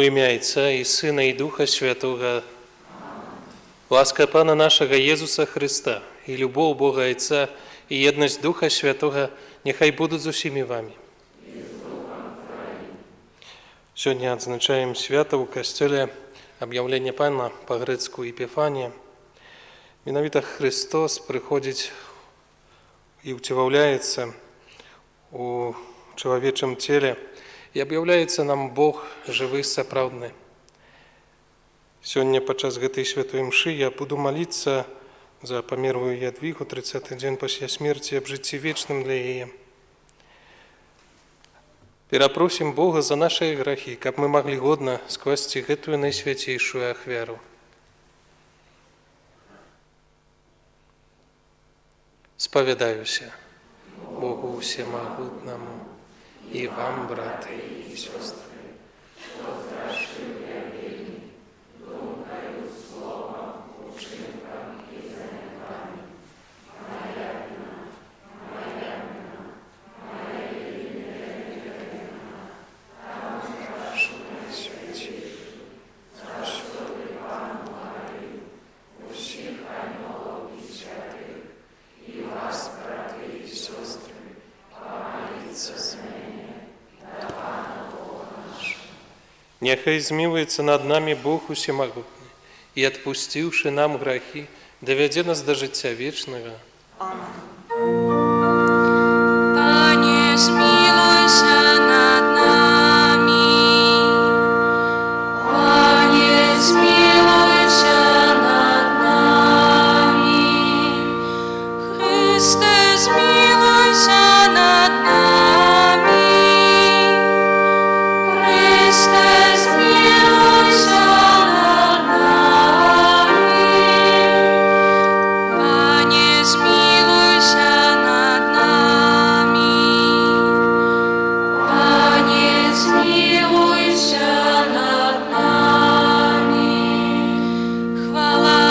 У імя Айца і Сына, і Духа Святога. Ласка Пана нашага Езуса Хрыста, і любоў Бога Айца, і еднасць Духа Святога няхай будуць з усімі вамі. Сёння адзначаем свята ў касцёле Аб'яўлення Пана, па-грэцку Епіфанія. Менавіта Хрыстос прыходзіць і ўцелаўляецца у чалавечым целе і аб'яўляецца нам Бог жывы, сапраўдны. Сёння падчас гэтай святой імшы я буду маліцца за памерлую Ядвігу, 30 дзень пасля смерці, аб жыцці вечным для яе. Перапросім Бога за нашыя грахі, каб мы маглі годна скласці гэтую найсвяцейшую ахвяру. Спавядаюся Богу усемагутнаму і вам, браты і сёстры, Няхай змілуецца над намі Бог усемагутны і, адпусціўшы нам грахі, давядзе нас да жыцця вечнага. Амен. Пане, змілуйся над намі. Пане, змілуйся над намі. Хрысце, змілуйся над намі. Хрысце, змілуйся над намі. Пане, змілуйся над намі. Пане, змілуйся над намі. Хвала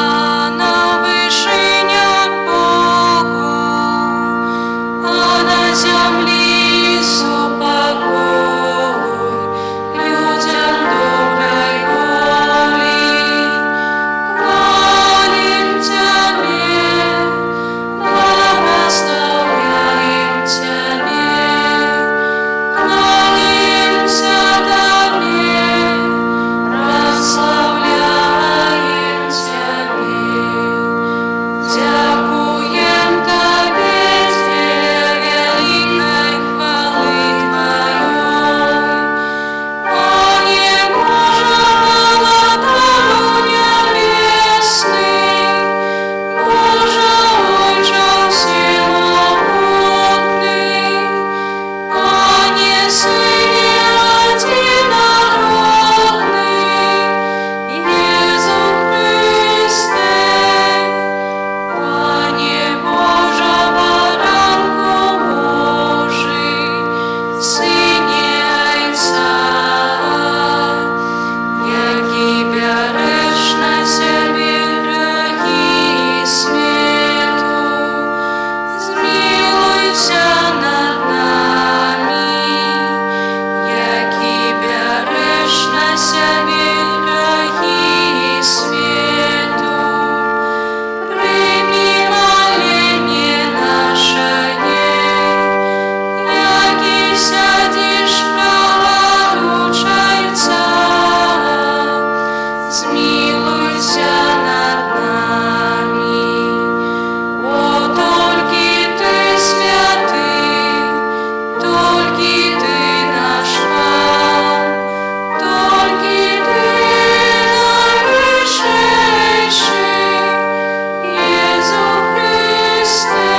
на вышынях Богу, а на зямлі супакой людзям добрай волі. Хвалім Цябе, благаслаўляем Цябе, кланяемся Табе, праслаўляем Цябе. Дзякуем Табе дзеля вялікай хвалы Тваёй. Пане Божа, Валадару нябесны, Божа, Ойча ўсемагутны, Пане, Сыне адзінародны, Езу Хрысце, Пане Божа, Баранку Божы, Сыне Айца, які бярэш на сябе грахі свету, змілуйся над намі, які бярэш на сябе грахі свету, прымі маленне нашае, які сядзіш праваруч Айца, змілуйся над намі. О, толькі Ты святы, толькі Ты наш Пан, толькі Ты найвышэйшы, Езу Хрысце,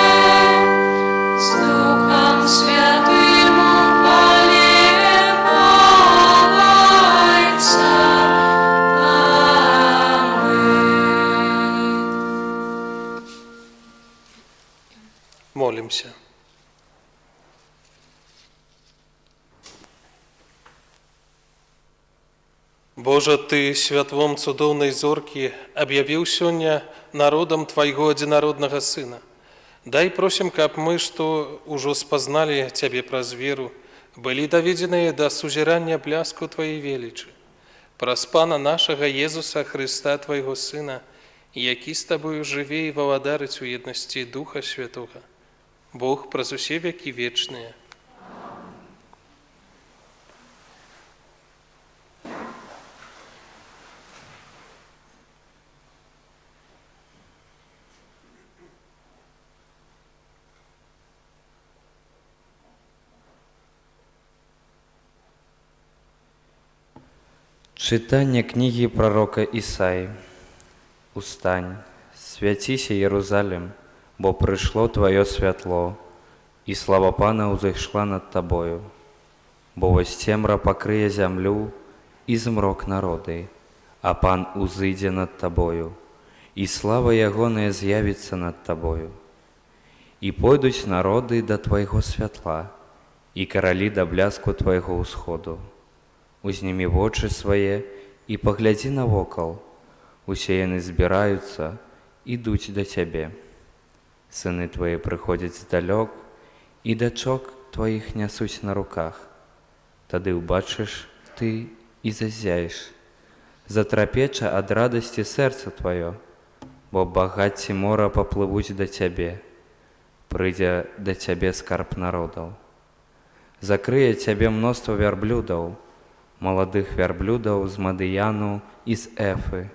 з Духам Святым у хвале Бога Айца. Амэн. Молімся. Божа, Ты святлом цудоўнай зоркі аб'явіў сёння народам Твайго адзінароднага Сына. Дай, просім, каб мы, што ўжо спазналі Цябе праз веру, былі даведзеныя да сузірання бляску Тваёй велічы. Праз Пана нашага Езуса Хрыста, Твайго Сына, які з Табою жыве і валадарыць у еднасці Духа Святога, Бог праз усе вякі вечныя. Чытанне кнігі прарока Ісаі. Устань, свяціся, Ерузалем, бо прыйшло тваё святло, і слава Пана ўзышла над табою. Бо вось цемра пакрые зямлю і змрок народы, а Пан узыдзе над табою, і слава ягоная з'явіцца над табою. І пойдуць народы да твайго святла, і каралі да бляску твайго ўсходу. Узнімі вочы свае і паглядзі навокал. Усе яны збіраюцца, ідуць да цябе. Сыны твае прыходзяць здалёк, і дачок тваіх нясуць на руках. Тады ўбачыш ты і заззяеш. Затрапеча ад радасці сэрца тваё, бо багацці мора паплывуць да цябе. Прыйдзе да цябе скарб народаў. Закрые цябе мноства вярблюдаў, маладых вярблюдаў з Мадыяну і з Эфы.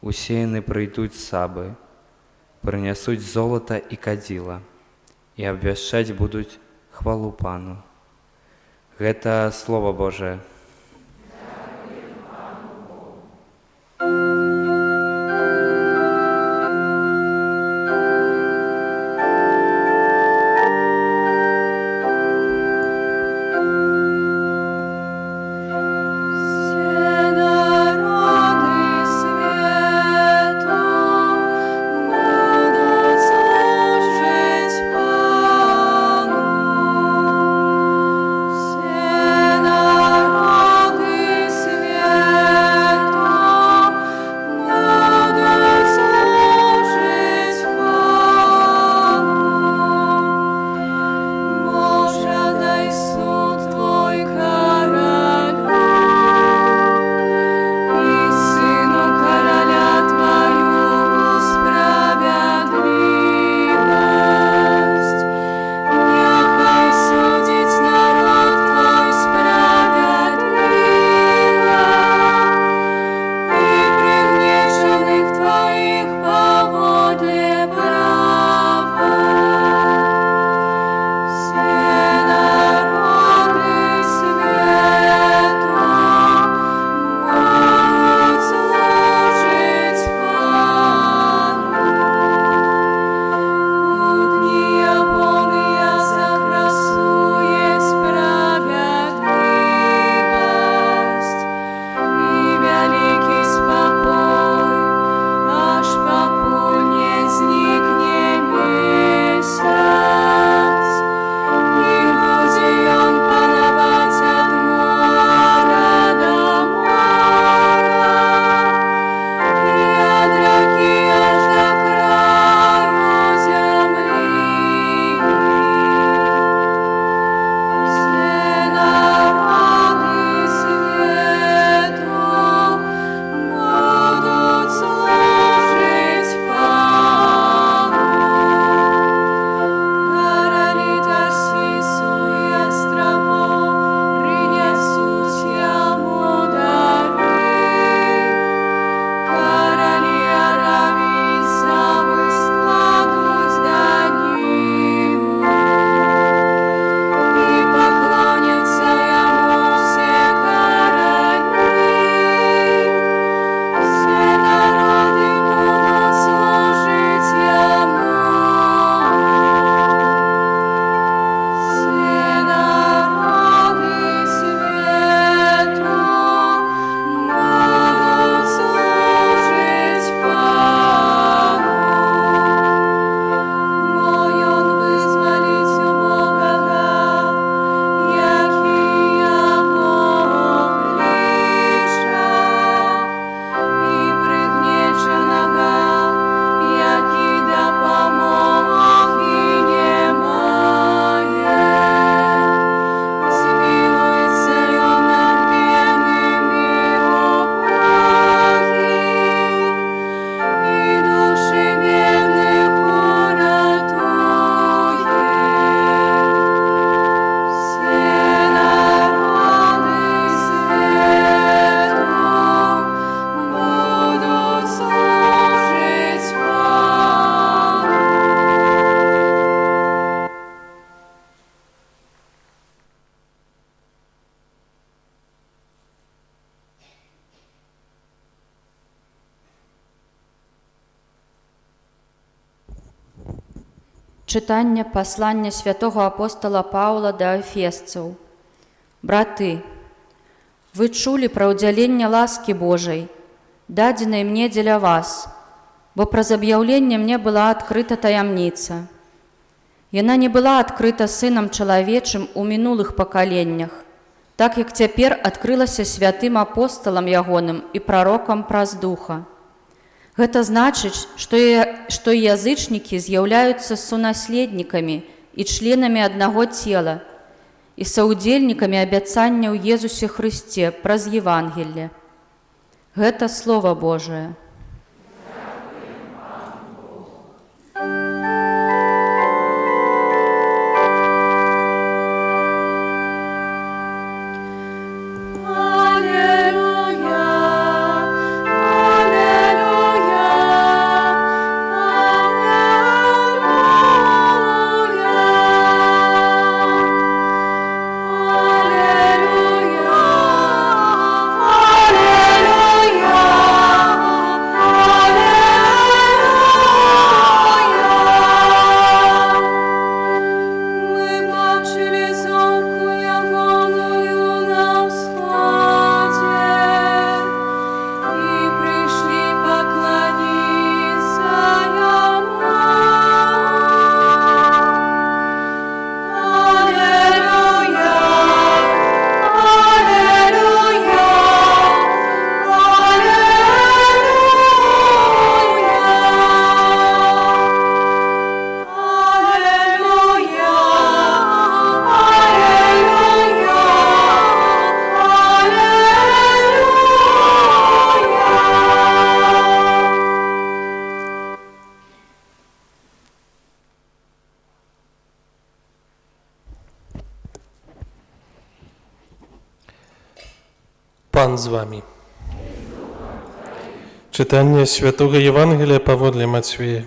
Усе яны прыйдуць з Сабы, прынясуць золата і кадзіла, і абвяшчаць будуць хвалу Пану. Гэта Слова Божае. Все народы свету будут служить Пану. Все народы Чытанне паслання святога апостала Паўла да эфесцаў. Браты, вы чулі пра ўдзяленне ласкі Божай, дадзенай мне дзеля вас, бо праз аб'яўленне мне была адкрыта таямніца. Яна не была адкрыта сынам чалавечым у мінулых пакаленнях, так як цяпер адкрылася святым апосталам ягоным і прарокам праз духа. Гэта значыць, што і язычнікі з'яўляюцца сунаследнікамі і членамі аднаго цела і саўдзельнікамі абяцання ў Езусе Хрысце праз Евангелле. Гэта Слова Божае. Алелуя, алелуя, алелуя. Алелуя, алелуя, алелуя. Мы бачылі зорку ягоную на ўсходзе і прыйшлі пакланіцца яму. Алелуя, алелуя, алелуя. Алелуя, алелуя, алелуя. Пан з вамі. Чытанне святога Евангелля паводле Мацвея.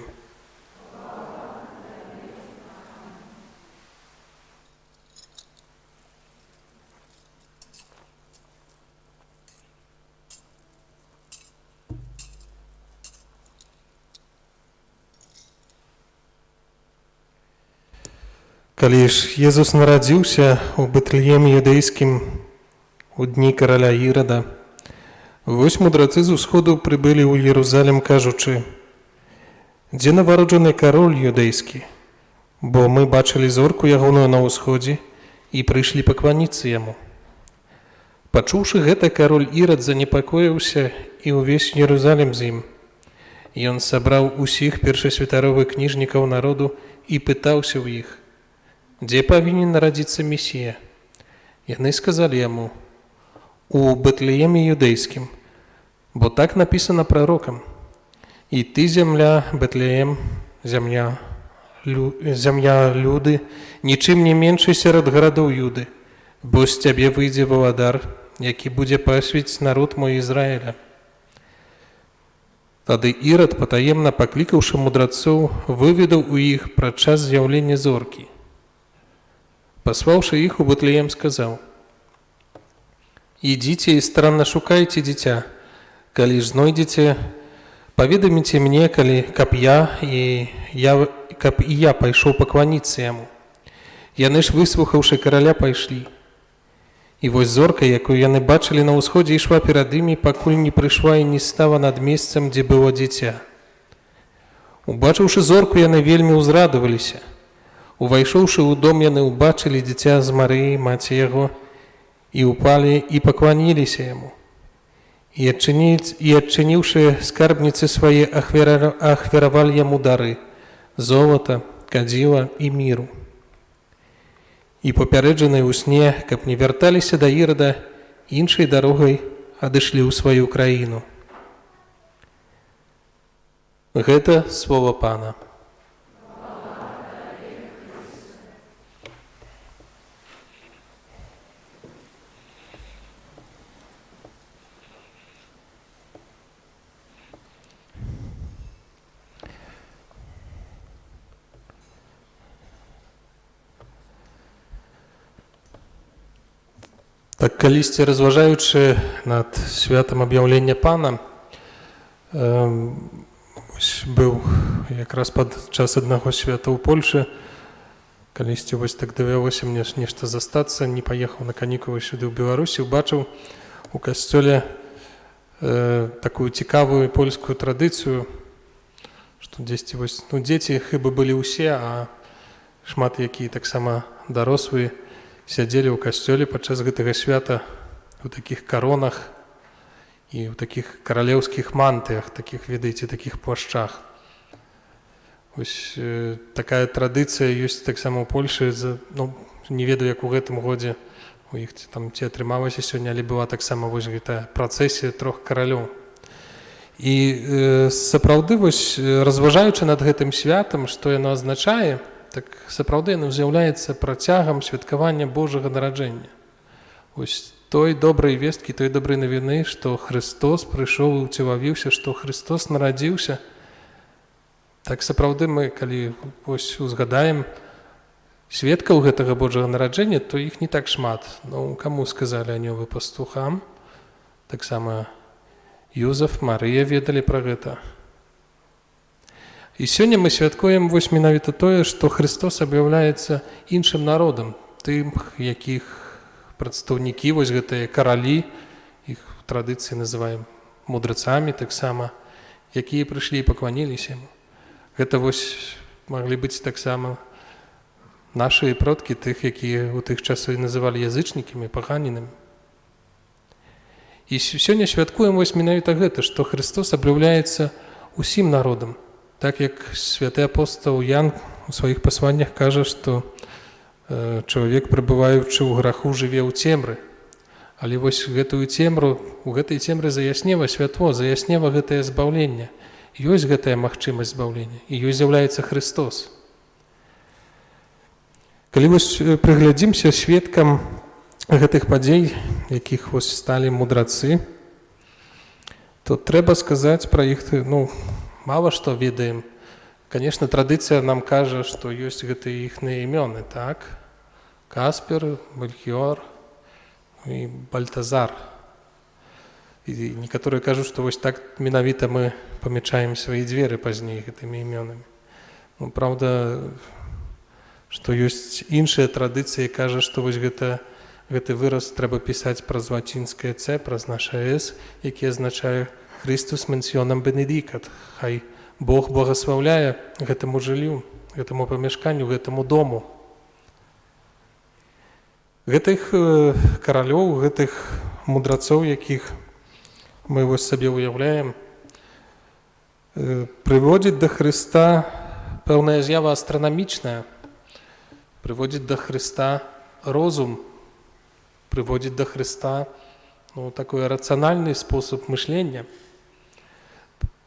Калі ж Езус нарадзіўся ў Бэтлееме юдэйскім у дні караля Ірада, вось мудрацы з усходу прыбылі ў Ерузалем, кажучы: «Дзе нованароджаны кароль юдэйскі? Бо мы бачылі зорку ягоную на ўсходзе і прыйшлі пакланіцца яму». Пачуўшы гэта, кароль Ірад занепакоіўся, і ўвесь Ерузалем з ім. Ён сабраў усіх першасвятароў і кніжнікаў народу і пытаўся ў іх: дзе павінен нарадзіцца Месія? Яны сказалі яму: у Бэтлееме юдэйскім, бо так напісана прарокам: І ты, зямля Бэтлеем, зямля Юды, нічым не меншы сярод гарадоў Юды, бо з цябе выйдзе валадар, які будзе пасвіць народ мой Ізраіля. Тады Ірад, патаемна паклікаўшы мудрацоў, выведаў у іх пра час з'яўлення зоркі. Паслаўшы іх у Бэтлеем, сказаў: Ідзіце і старанна шукайце дзіця. Калі ж знойдзеце, паведаміце мне, каб і я пайшоў пакланіцца яму. Яны ж, выслухаўшы караля, пайшлі. І вось зорка, якую яны бачылі на ўсходзе, ішла перад імі, пакуль не прыйшла і не стала над месцам, дзе было дзіця. Убачыўшы зорку, яны вельмі ўзрадаваліся. Увайшоўшы ў дом, яны ўбачылі дзіця з Марыяй, маці яго, і ўпалі і пакланіліся яму. І адчыніўшы скарбніцы свае, ахвяравалі яму дары: золата, кадзіла і міру. І папярэджаныя ў сне, каб не вярталіся да Ірада, іншай дарогай адышлі ў сваю краіну. Гэта слова Пана. Так, калісьці разважаючы над святам аб'яўлення Пана, ось Вось быў якраз падчас аднаго свята ў Польшы, калісьці вось так давялося мне ж нешта застацца, не паехаў на канікулы сюды ў Беларусі, убачыў у касцёле такую цікавую польскую традыцыю, што дзесьці вось, ну, дзеці хіба былі ўсе, а шмат якія таксама дарослыя сядзелі ў касцёле падчас гэтага свята у такіх каронах і ў такіх каралеўскіх мантыях, такіх, ведаеце, такіх плашчах. Вось такая традыцыя ёсць таксама ў Польшы, ну, не ведаю, як у гэтым годзе у іх ці там ці атрымалася сёння, але была таксама вось гэтая працэсія трох каралёў. І сапраўды вось, разважаючы над гэтым святам, што яно азначае, так сапраўды яно з'яўляецца працягам святкавання Божага нараджэння. Вось той добрай весткі, той добрай навіны, што Хрыстос прыйшоў і уцелавіўся, што Хрыстос нарадзіўся. Так сапраўды мы, калі вось узгадаем сведкаў гэтага Божага нараджэння, то іх не так шмат. Ну, каму сказалі анёлы? Пастухам. Таксама Юзаф, Марыя ведалі пра гэта. І сёння мы святкуем вось менавіта тое, што Хрыстос аб'яўляецца іншым народам, тым, якіх прадстаўнікі вось гэтыя каралі, іх у традыцыі называем мудрацамі таксама, якія прыйшлі і пакланіліся яму. Гэта вось маглі быць таксама нашыя продкі, тых, якія ў тых часах называлі язычнікамі, паганінамі. І сёння святкуем вось менавіта гэта, што Хрыстос аб'яўляецца усім народам. Так як святы апостал Ян у сваіх пасланнях кажа, што чалавек, прабываючы ў граху, жыве ў цемры. Але вось гэтую цемру, у гэтай цемры заяснела святло, заяснела гэтае збаўленне. Ёсць гэтая магчымасць збаўлення, і ёй з'яўляецца Хрыстос. Калі вось прыглядзімся сведкам гэтых падзей, якіх вось сталі мудрацы, то трэба сказаць пра іх, ну, мала што ведаем. Конечно, традыцыя нам кажа, што ёсць гэтыя іхныя імёны, так? Каспер, Мельхіор, ну і Бальтазар. І некаторыя кажуць, што вось так менавіта мы памячаем свае дзверы пазней гэтымі імёнамі. Ну, праўда, што ёсць іншая традыцыя, кажа, што вось гэты выраз трэба пісаць праз лацінскае «Ц», праз наша «С», які азначае «Christus mansionem benedicat». Хай Бог благаслаўляе гэтаму жыллю, гэтаму памяшканню, гэтаму дому. Гэтых каралёў, гэтых мудрацоў, якіх мы вось сабе ўяўляем, прыводзіць да Хрыста пэўная з'ява астранамічная, прыводзіць да Хрыста розум, прыводзіць да Хрыста, ну, такой рацыянальны спосаб мышлення,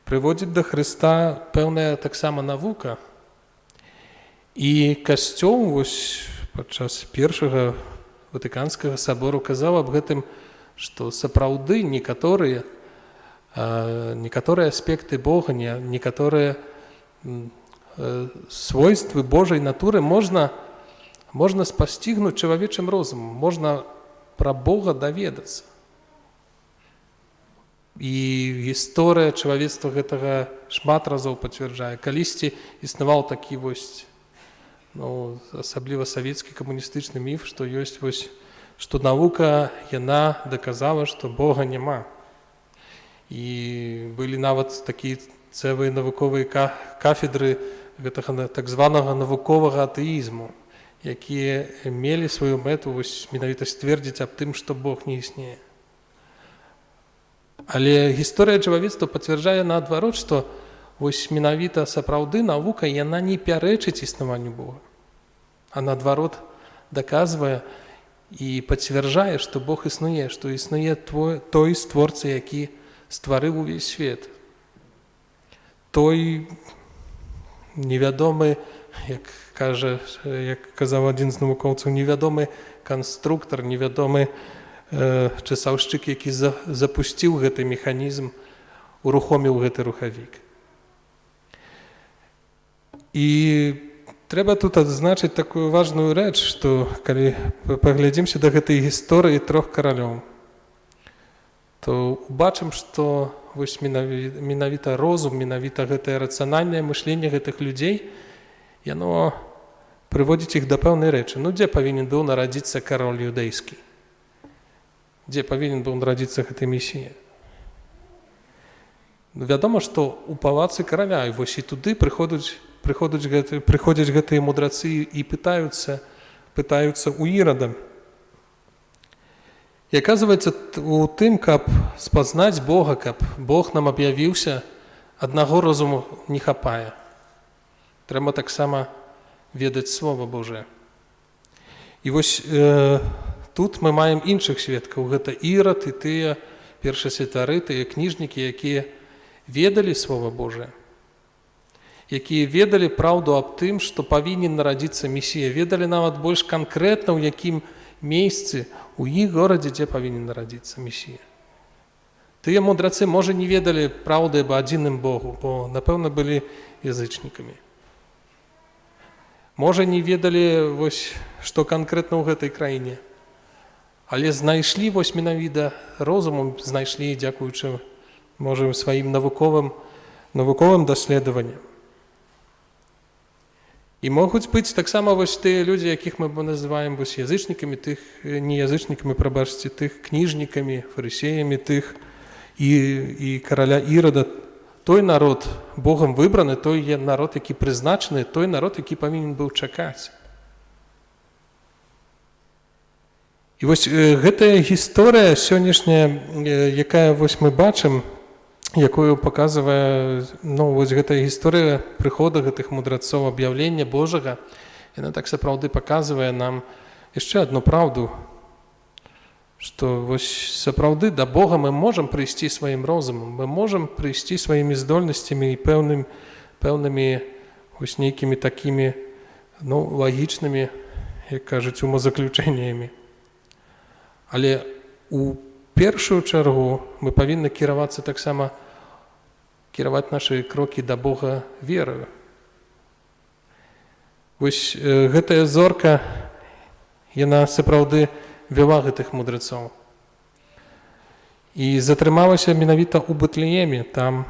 прыводзіць да Хрыста пэўная таксама навука. І касцёл вось падчас першага Ватыканскага сабору казаў аб гэтым, што сапраўды некаторыя аспекты Бога, некаторыя свойствы Божай натуры можна спасцігнуць чалавечым розумам, можна пра Бога даведацца. І гісторыя чалавецтва гэтага шмат разоў пацвярджае. Калісьці існаваў такі вось, ну, асабліва савецкі камуністычны міф, што ёсць вось, што навука яна даказала, што Бога няма. І былі нават такія цэлыя навуковыя кафедры гэтага так званага навуковага атэізму, якія мелі сваю мэту вось менавіта сцвердзіць аб тым, што Бог не існуе. Але гісторыя чалавецтва пацвярджае наадварот, што вось менавіта сапраўды навука яна не пярэчыць існаванню Бога, а наадварот даказвае і пацвярджае, што Бог існуе, што існуе той створца, які стварыў увесь свет. Той невядомы, як казаў адзін з навукоўцаў, невядомы канструктар, невядомы часаўшчык, які запусціў гэты механізм, урухоміў гэты рухавік. І трэба тут адзначыць такую важную рэч, што калі паглядзімся да гэтай гісторыі трох каралёў, то убачым, што вось менавіта розум, менавіта гэтае рацыянальнае мышленне гэтых людзей, яно прыводзіць іх да пэўнай рэчы. Ну, дзе павінен быў нарадзіцца кароль юдэйскі? Дзе павінен быў нарадзіцца гэты месія? Ну, вядома, што ў палацы караля, і вось і туды прыходзяць гэтыя мудрацы і пытаюцца ў Ірада. І аказваецца, у тым, каб спазнаць Бога, каб Бог нам аб'явіўся, аднаго розуму не хапае. Трэба таксама ведаць Слова Божае. І вось тут мы маем іншых сведкаў. Гэта Ірад і тыя першасвятары, тыя кніжнікі, якія ведалі Слова Божае, якія ведалі праўду аб тым, што павінен нарадзіцца Месія, ведалі нават больш канкрэтна, ў якім месцы, у іх горадзе, дзе павінен нарадзіцца Месія. Тыя мудрацы, можа, не ведалі праўды аб адзіным Богу, бо, напэўна, былі язычнікамі. Можа, не ведалі, вось, што канкрэтна ў гэтай краіне. Але знайшлі вось менавіта розумам, знайшлі, дзякуючы, можа, сваім навуковым даследаванням. І могуць быць таксама вось тыя людзі, якіх мы называем вось язычнікамі, тых, не язычнікамі, прабачце, тых кніжнікамі, фарысеямі, тых і караля Ірада. Той народ Богам выбраны, той є народ, які прызначаны, той народ, які павінен быў чакаць. І вось гэтая гісторыя сённяшняя, якая вось мы бачым, якую паказвае, ну, вось гэтая гісторыя прыхода гэтых мудрацоў, аб'яўлення Божага, яна так сапраўды паказвае нам яшчэ адну праўду, што вось сапраўды да Бога мы можам прыйсці сваім розумам, мы можам прыйсці сваімі здольнасцямі і пэўнымі вось нейкімі такімі, ну, лагічнымі, як кажуць, умозаключэннямі. Але у першую чаргу мы павінны кіравацца таксама, кіраваць нашы крокі да Бога вераю. Вось гэтая зорка, яна сапраўды вяла гэтых мудрацоў. І затрымалася менавіта ў Бэтлееме, там,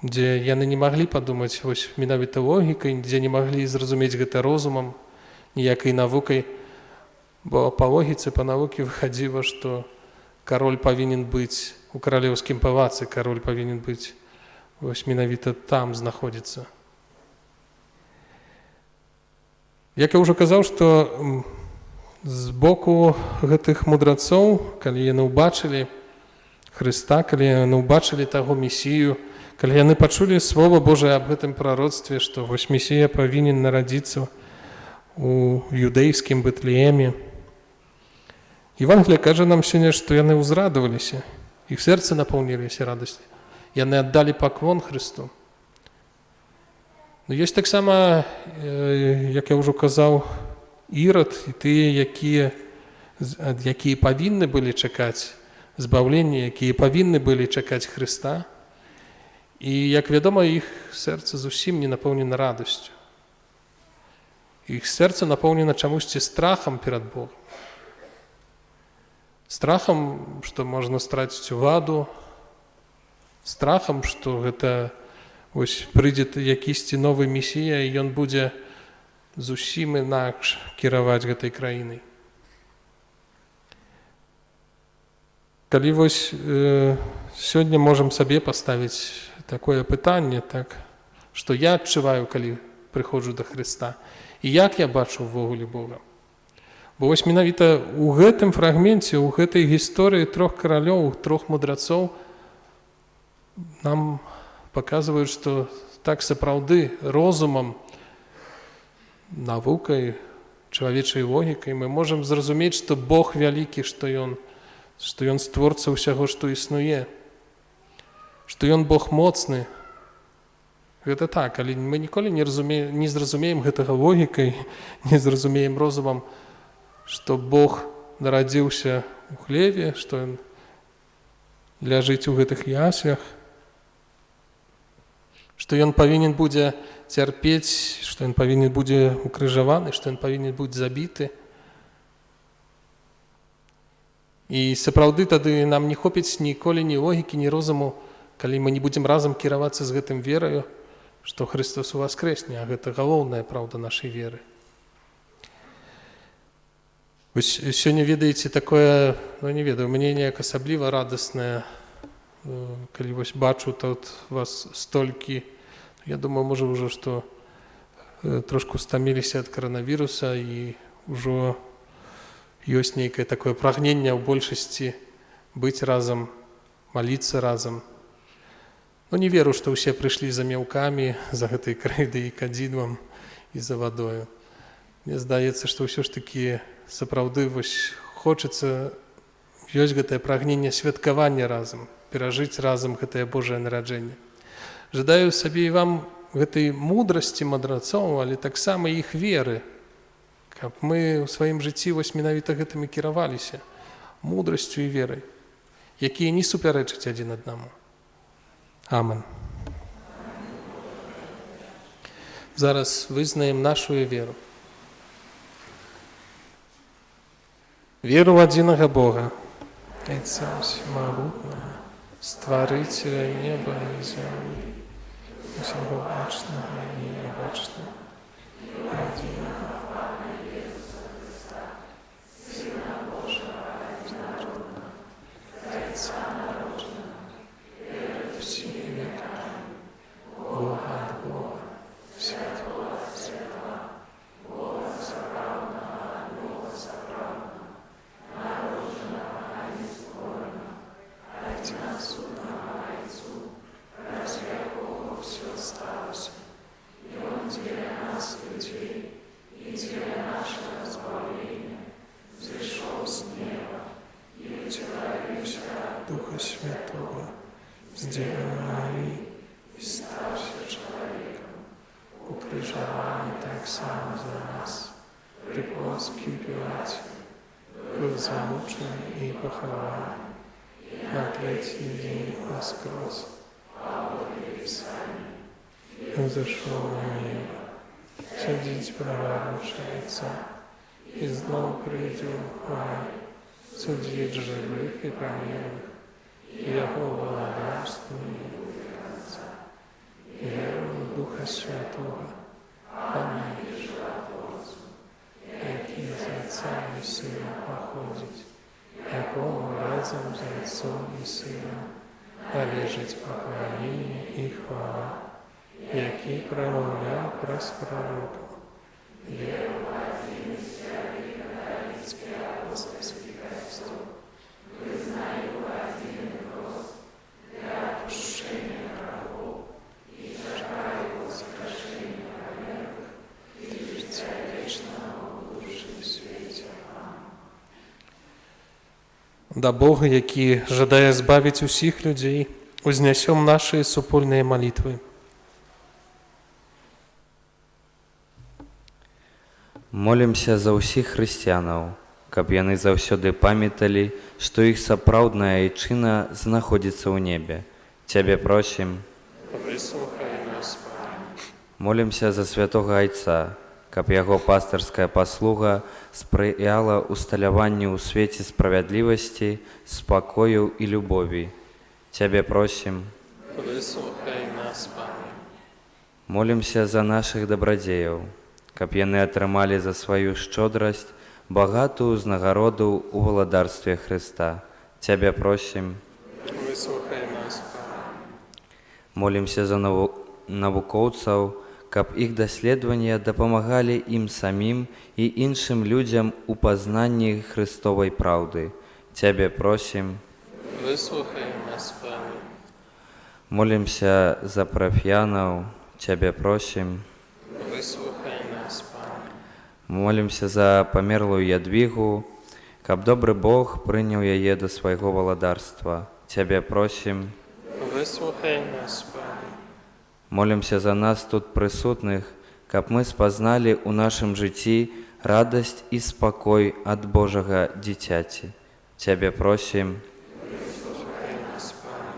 дзе яны не маглі падумаць вось менавіта логікай, дзе не маглі зразумець гэта розумам, ніякай навукай, бо па логіцы, па навуке выхадзіла, што кароль павінен быць у каралеўскім палацы, кароль павінен быць вось менавіта там знаходзіцца. Як я ўжо казаў, што з боку гэтых мудрацоў, калі яны ўбачылі Хрыста, калі яны ўбачылі таго Месію, калі яны пачулі Слова Божае аб гэтым прароцтве, што вось Месія павінен нарадзіцца у юдэйскім Бэтлееме. Евангелие кажа нам сёння, што яны ўзрадаваліся, іх сэрцы напаўніліся радасцю, яны аддалі паклон Хрысту. Но ёсць таксама, як я ўжо казаў, Ірад і тыя, якія павінны былі чакаць збаўлення, якія павінны былі чакаць Хрыста. І, як вядома, іх сэрца зусім не напоўнена радасцю. Іх сэрца напоўнена чамусьці страхам перад Богам. Страхам, што можна страціць уладу, страхам, што гэта вось прыйдзе якісьці новы месія, і ён будзе зусім інакш кіраваць гэтай краінай. Калі вось сёння можам сабе паставіць такое пытанне, так, што я адчуваю, калі прыходжу да Хрыста, і як я бачу ўвогуле Бога. Бо вось менавіта ў гэтым фрагменце, у гэтай гісторыі трох каралёў, трох мудрацоў нам паказваюць, што так сапраўды розумам, навукай, чалавечай логікай мы можам зразумець, што Бог вялікі, што ён створца ўсяго, што існуе, што ён Бог моцны. Гэта так, але мы ніколі не зразумеем гэтага логікай, не зразумеем розумам, што Бог нарадзіўся ў хлеве, што ён ляжыць у гэтых яслях, што ён павінен будзе цярпець, што ён павінен будзе укрыжаваны, што ён павінен быць забіты. І сапраўды тады нам не хопіць ніколі ні логікі, ні розуму, Калі мы не будзем разам кіравацца з гэтым вераю, што Хрыстос уваскрэсне, а гэта галоўная праўда нашай веры. Вось сёння, ведаеце, такое, ну не ведаю, мне неяк асабліва радаснае, калі вось бачу тут вас столькі, я думаю, можа, ўжо што трошку стаміліся ад каранавіруса і ўжо ёсць нейкае такое прагненне ў большасці быць разам, маліцца разам. Ну, не веру, што ўсе прыйшлі за меўкамі, за гэтай крэйдай і кадзідлам і за вадою. Мне здаецца, што ўсё ж такі сапраўды вось хочацца, ёсць гэтае прагненне святкавання разам, перажыць разам гэтае Божае нараджэнне. Жадаю сабе і вам гэтай мудрасці мудрацоў, але таксама іх веры, каб мы ў сваім жыцці вось менавіта гэтым і кіраваліся, мудрасцю і верай, якія не супярэчаць адзін аднаму. Амен. Зараз вызнаем нашу веру. Веру ў адзінага Бога, Айца Усемагутнага, Стварыцеля неба і зямлі, усяго бачнага і нябачнага, адзінага Сына Божага, Айца народжанага, усімі векамі, Бога ад Бога, святло ад святла, Бога сапраўднага ад Бога сапраўднага, народжанага, а не створанага, адзінасутнага Айцу, праз якога ўсё сталася, і Ён дзеля нас, людзей, і дзеля нашага збаўлення, зышоў з неба і ўцелавіўся ад Духа Святога, з Дзевы Марыі і стаўся чалавекам, укрыжаваны таксама за нас, пры Понцкім Пілаце, быў замучаны і пахаваны, на трэці дзень уваскрос, паводле Пісання, узышоў на неба, сядзіць праваруч Айца, і зноў прыйдзе ў хвале, судзіць жывых і памерлых, і Яго валадарству не будзе канца. Веру ў Духа Святога, Пана і Жыватворцу, які з Айца і Сына паходзіць, якому разам з Айцом і Сынам належыць пакланенне і хвала, які прамаўляў праз прарокаў. Веру ў адзін святы каталіцкі апостальскі Касцёл, вызнаю адзін хрост для адпушчэння грахоў і чакаю ўваскрашэння памерлых і жыцця вечнага ў будучым свеце. Да Бога, які жадае збавіць усіх людзей, узнясём нашыя супольныя малітвы. Молімся за ўсіх хрысціянаў, каб яны заўсёды памяталі, што іх сапраўдная айчына знаходзіцца ў небе. Цябе просім. Выслухай нас, Пане. Молімся за святога Айца, каб яго пастырская паслуга спрыяла ўсталяванню ў свеце справядлівасці, спакою і любові. Цябе просім. Выслухай нас, Пане. Молімся за нашых дабрадзеяў, каб яны атрымалі за сваю шчодрасць багатую ўзнагароду ў валадарстве Хрыста. Цябе просім. Выслухай нас, Пане. Молімся за навукоўцаў, каб іх даследаванні дапамагалі ім самім і іншым людзям у пазнанні Хрыстовай праўды. Цябе просім. Выслухай нас, Пане. Молімся за парафіянаў, Цябе просім. Выслухай нас, Пане. Молімся за памерлую Ядвігу, каб добры Бог прыняў яе да свайго валадарства. Цябе просім. Выслухай нас, Пане. Молімся за нас тут прысутных, каб мы спазналі ў нашым жыцці радасць і спакой ад Божага дзіцяці. Цябе просім. Выслухай нас, Пане.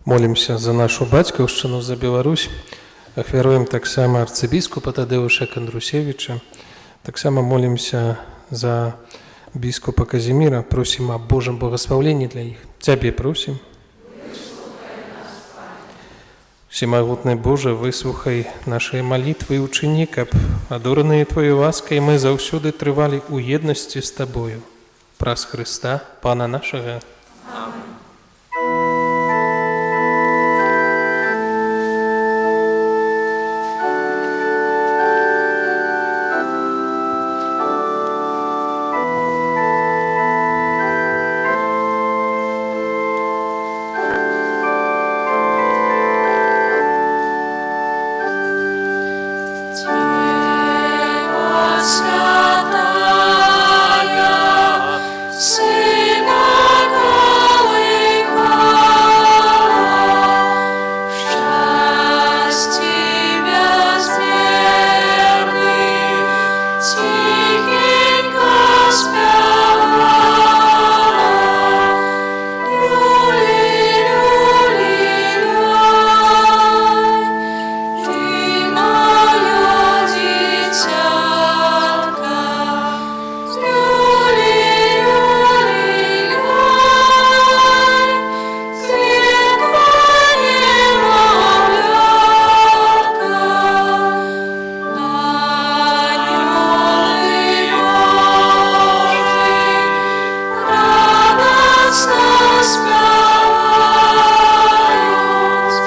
Молімся за нашу бацькаўшчыну, за Беларусь. Ахвяруем таксама арцыбіскупа Тадэвуша Кандрусевіча. Таксама молімся за біскупа Казіміра, просім аб Божым благаслаўленні для іх. Цябе просім. Усемагутны Божа, выслухай нашыя малітвы і ўчыні, каб, адораныя Тваёй ласкай, мы заўсёды трывалі ў еднасці з Табою. Праз Хрыста, Пана нашага. Дзева святая, Сына калыхала, у шчасці бязмерным ціхенька спявала. Люлі, люлі, ляй, ты маё дзіцятка, люлі, люлі, ляй, кветка немаўлятка, анёлы Божы радасна спяваюць,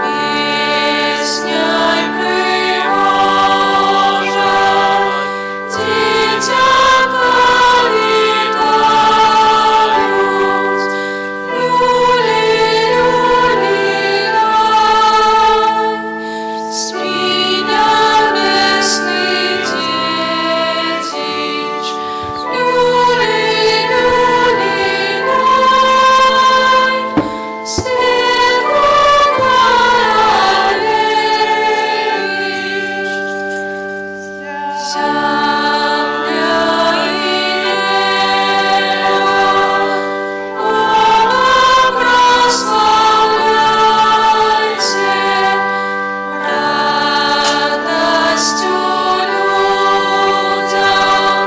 песняй прыгожай дзіцятка вітаюць. Люлі, люлі, ляй, спі, нябесны дзеціч, люлі, люлі, ляй, свету каралевіч. Зямля і неба, Бога праслаўляйце, радасцю людзям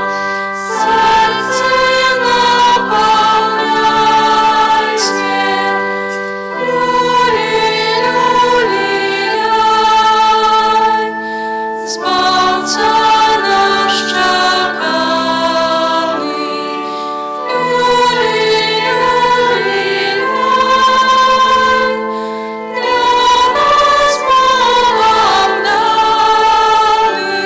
сэрцы напаўняйце. Люлі, люлі, ляй, Збаўца наш чаканы, люлі, люлі, ляй, для нас Богам даны,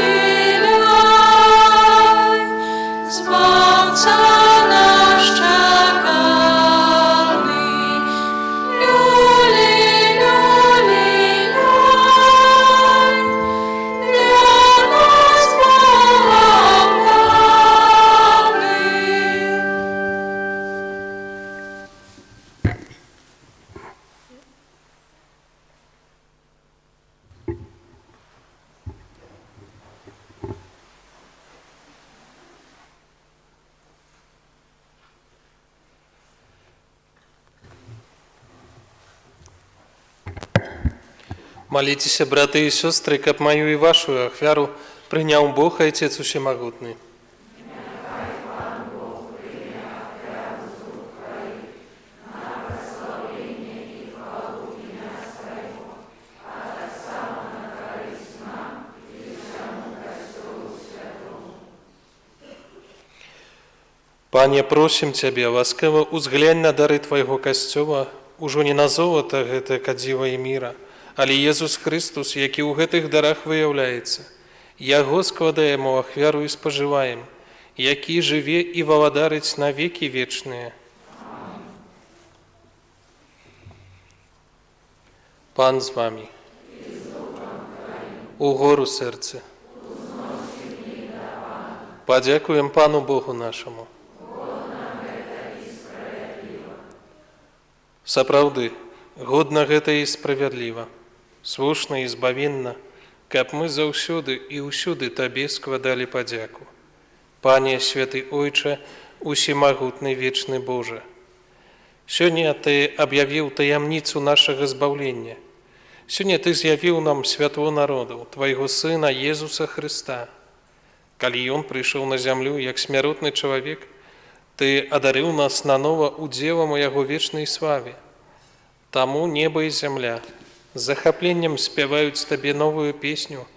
люлі, люлі, ляй, Збаўца наш чаканы, люлі, люлі, ляй, для нас Богам даны. Маліцеся, браты і сёстры, каб маю і вашу ахвяру прыняў Бог Айцец Усемагутны. Пане, просім Цябе, ласкава ўзглянь на дары Твайго Касцёла, ужо не на золата гэта кадзіла і міра, але Езус Хрыстус, які ў гэтых дарах выяўляецца. Яго складаем у ахвяру і спажываем, які жыве і валадарыць на векі вечныя. Пан з вамі. Угору сэрцы. Падзякуем Пану Богу нашаму. Сапраўды, годна гэта і справядліва, слушна і збавенна, каб мы заўсёды і ўсюды Табе складалі падзяку. Пане, святы Ойча, усемагутны вечны Божа, сёння Ты аб'явіў таямніцу нашага збаўлення. Сёння Ты з'явіў нам святло народаў, Твайго Сына Езуса Хрыста. Калі ён прыйшоў на зямлю як смяротны чалавек, ты адарыў нас нанова удзелам у яго вечнай славе. Таму неба і зямля з захапленнем спяваюць табе новую песню,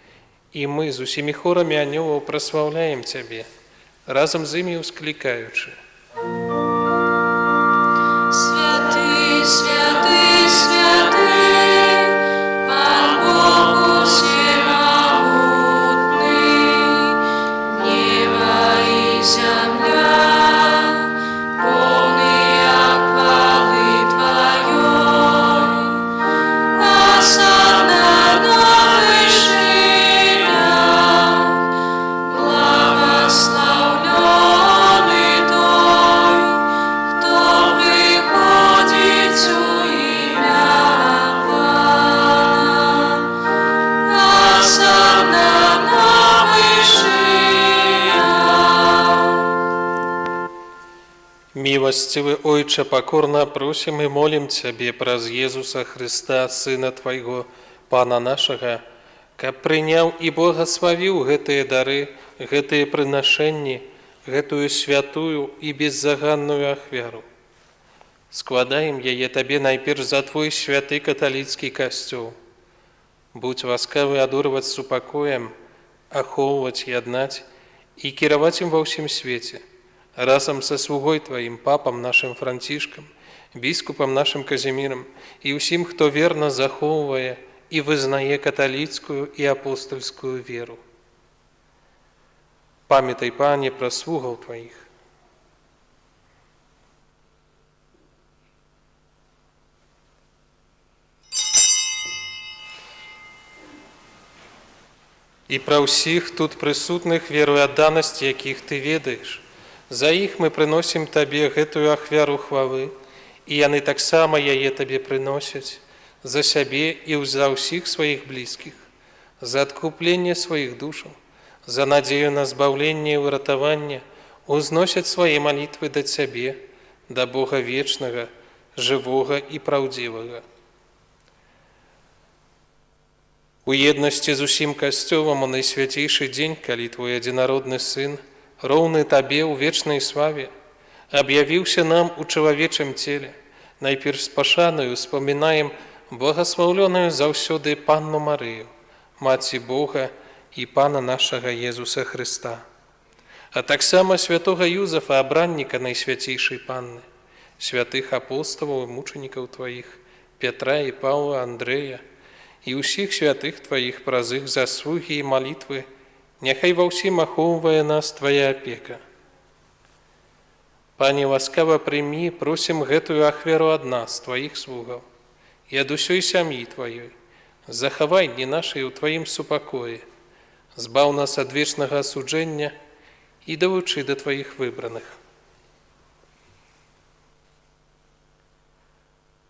і мы з усімі хорамі анёлаў праслаўляем цябе, разам з імі ўсклікаючы. Святы, святы, святы, Пан Бог усемагутны, неба і зямля, поўныя хвалы Тваёй. Асанна на вышынях, благаслаўлёны той, хто прыходзіць у імя Пана. Асанна на вышынях. Міласцівы Ойча, пакорна просім і молім Цябе праз Езуса Хрыста, Сына Твайго, Пана нашага, каб прыняў і благаславіў гэтыя дары, гэтыя прынашэнні, гэтую святую і беззаганную ахвяру. Складаем яе Табе найперш за Твой святы каталіцкі Касцёл. Будзь ласкавы адорваць супакоем, ахоўваць, яднаць і кіраваць ім ва ўсім свеце, разам са слугой Тваім, папам нашым Францішкам, біскупам нашым Казімірам і ўсім, хто верна захоўвае і вызнае каталіцкую і апостальскую веру. Памятай, Пане, пра слугаў Тваіх. І пра ўсіх тут прысутных веру і адданасць, якіх Ты ведаеш. За іх мы прыносім Табе гэтую ахвяру хвалы, і яны таксама яе Табе прыносяць за сябе і за ўсіх сваіх блізкіх, за адкупленне сваіх душаў, за надзею на збаўленне і выратаванне, узносяць свае малітвы да Цябе, да Бога вечнага, жывога і праўдзівага. У еднасці з усім Касцёлам у найсвяцейшы дзень, калі Твой адзінародны Сын, роўны Табе ў вечнай славе, аб'явіўся нам у чалавечым целе, найперш з пашанаю успамінаем благаслаўлёную заўсёды Панну Марыю, Маці Бога і Пана нашага Езуса Хрыста, а таксама святога Юзафа, абранніка Найсвяцейшай Панны, святых апосталаў і мучанікаў Тваіх, Пятра і Паўла, Андрэя, і ўсіх святых Тваіх праз іх заслугі і малітвы, няхай ва ўсім ахоўвае нас Твая апека. Пане, ласкава прымі, просім, гэтую ахвяру ад нас, Тваіх слугаў, і ад усёй сям'і Тваёй. Захавай дні нашы ў Тваім супакоі, збаў нас ад вечнага асуджэння і далучы да Тваіх выбраных.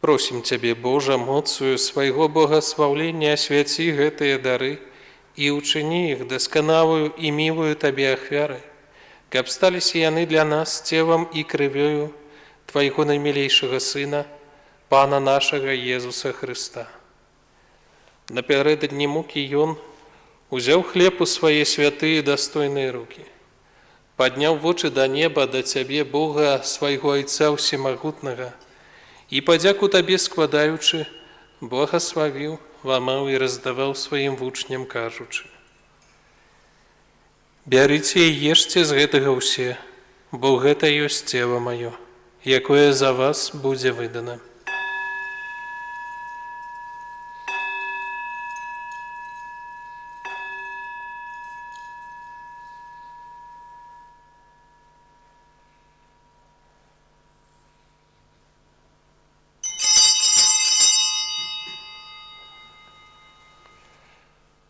Просім Цябе, Божа, моцую свайго благаслаўлення асвяці гэтыя дары і ўчыні іх дасканалую і мілую Табе ахвярай, каб сталіся яны для нас целам і крывёю Твайго наймілейшага Сына, Пана нашага Езуса Хрыста. Напярэдадні мукі Ён узяў хлеб у свае святыя дастойныя рукі, падняў вочы да неба, да Цябе, Бога, свайго Айца Усемагутнага, і падзяку Табе складаючы, благаславіў, ламаў і раздаваў сваім вучням, кажучы: Бярыце і ешце з гэтага ўсе, бо гэта ёсць цела маё, якое за вас будзе выдана.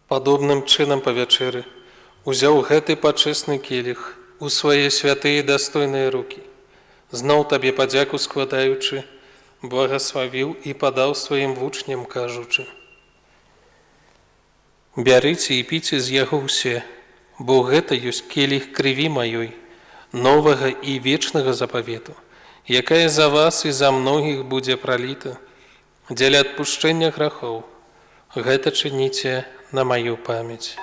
Падобным чынам па вячэры узяў гэты пачэсны келіх у свае святыя дастойныя рукі, зноў Табе падзяку складаючы, благаславіў і падаў сваім вучням, кажучы: Бярыце і піце з яго ўсе, бо гэта ёсць келіх крыві маёй, новага і вечнага запавету, якая за вас і за многіх будзе праліта дзеля адпушчэння грахоў. Гэта чыніце на маю памяць.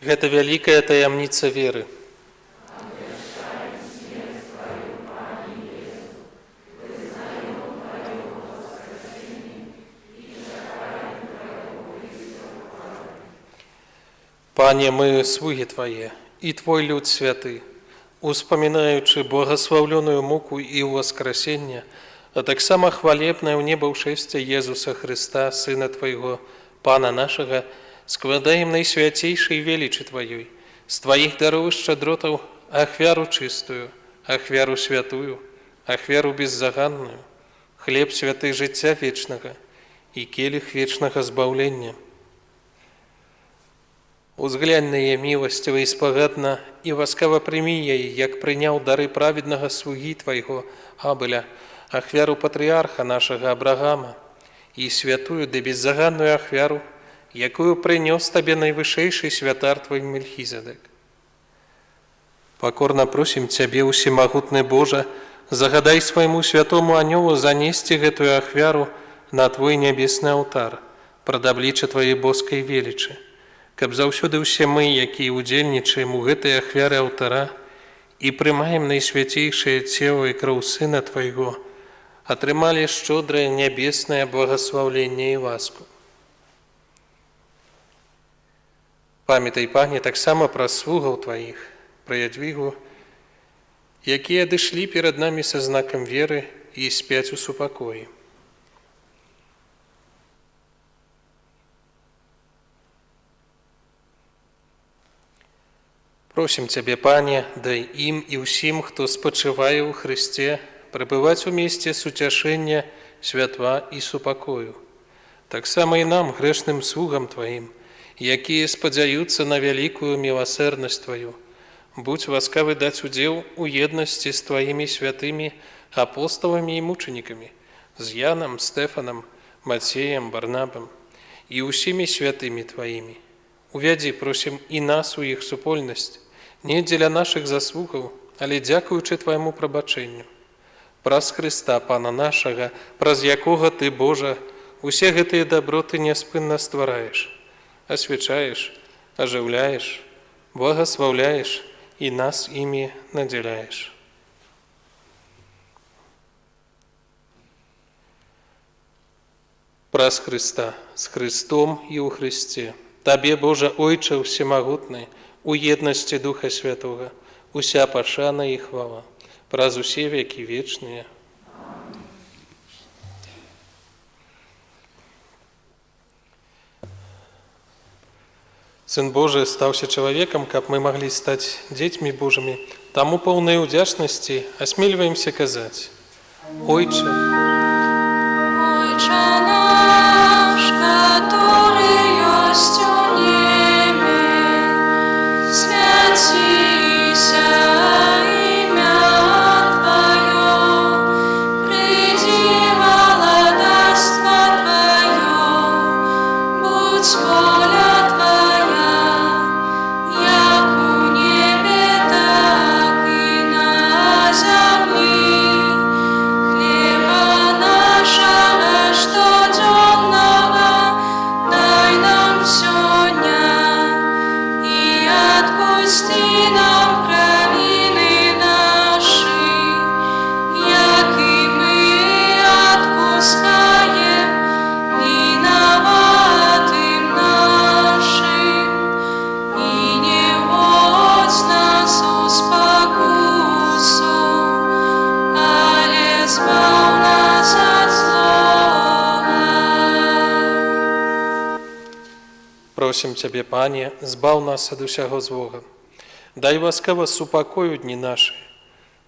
Гэта вялікая таямніца веры. Пане, мы слугі Твае і Твой люд святы, успамінаючы благаслаўлёную муку і ўваскрасенне, а таксама хвалебнае ў неба ўшэсце Езуса Хрыста, Сына Твайго, Пана нашага, складаем найсвяцейшай велічы Тваёй, з Тваіх дароў і шчадротаў ахвяру чыстую, ахвяру святую, ахвяру беззаганную, хлеб святы жыцця вечнага і келіх вечнага збаўлення. Узглянь на яе міласціва і спагадна, і ласкава прымі яе, як прыняў дары праведнага слугі Твайго Абеля, ахвяру патрыарха нашага Абрагама, і святую ды беззаганную ахвяру, якую прынёс Табе найвышэйшы святар Твой Мельхізедек. Пакорна просім Цябе, усемагутны Божа, загадай свайму святому анёлу занесці гэтую ахвяру на Твой нябесны алтар, прад аблічча Тваёй боскай велічы, каб заўсёды ўсе мы, якія ўдзельнічаем у гэтай ахвяры алтара і прымаем найсвяцейшае цела і кроў Сына Твайго, атрымалі шчодрае нябеснае благаслаўленне і ласку. Памятай, Пане, таксама пра слугаў Тваіх, пра Ядвігу, якія адышлі перад намі са знакам веры і спяць у супакоі. Просім Цябе, Пане, дай ім і ўсім, хто спачывае ў Хрысце, прабываць у месцы суцяшэння, святла і супакою. Таксама і нам, грэшным слугам Тваім, якія спадзяюцца на вялікую міласэрнасць Тваю, будзь ласкавы даць удзел у еднасці з Тваімі святымі апосталамі і мучанікамі, з Янам, Стэфанам, Мацеем, Барнабам і ўсімі святымі Тваімі. Увядзі, просім, і нас у іх супольнасць, не дзеля нашых заслугаў, але дзякуючы Твайму прабачэнню. Праз Хрыста, Пана нашага, праз якога Ты, Божа, усе гэтыя даброты няспынна ствараеш, асвячаеш, ажыўляеш, благаслаўляеш і нас імі надзяляеш. Праз Хрыста, з Хрыстом і ў Хрысце, Табе, Божа, Ойча ўсемагутны, у еднасці Духа Святога, уся пашана і хвала, праз усе векі вечныя. Сын Божы стаўся чалавекам, каб мы маглі стаць дзецьмі Божымі. Таму поўнай удзячнасці асмельваемся казаць: Ойча, Ойча наш, каторы ёсць у небе, свяціся імя Тваё, прыйдзі валадарства Тваё, будзь воля Твая, як у небе, так і на зямлі. Хлеба нашага штодзённага дай нам сёння, і адпусці нам правіны нашы, як і мы адпускаем вінаватым нашым. І не ўводзь нас у спакусу, але збаў нас ад злога. Просім Цябе, Пане, збаў нас ад усяго злога. Дай ласкава супакой у дні нашы.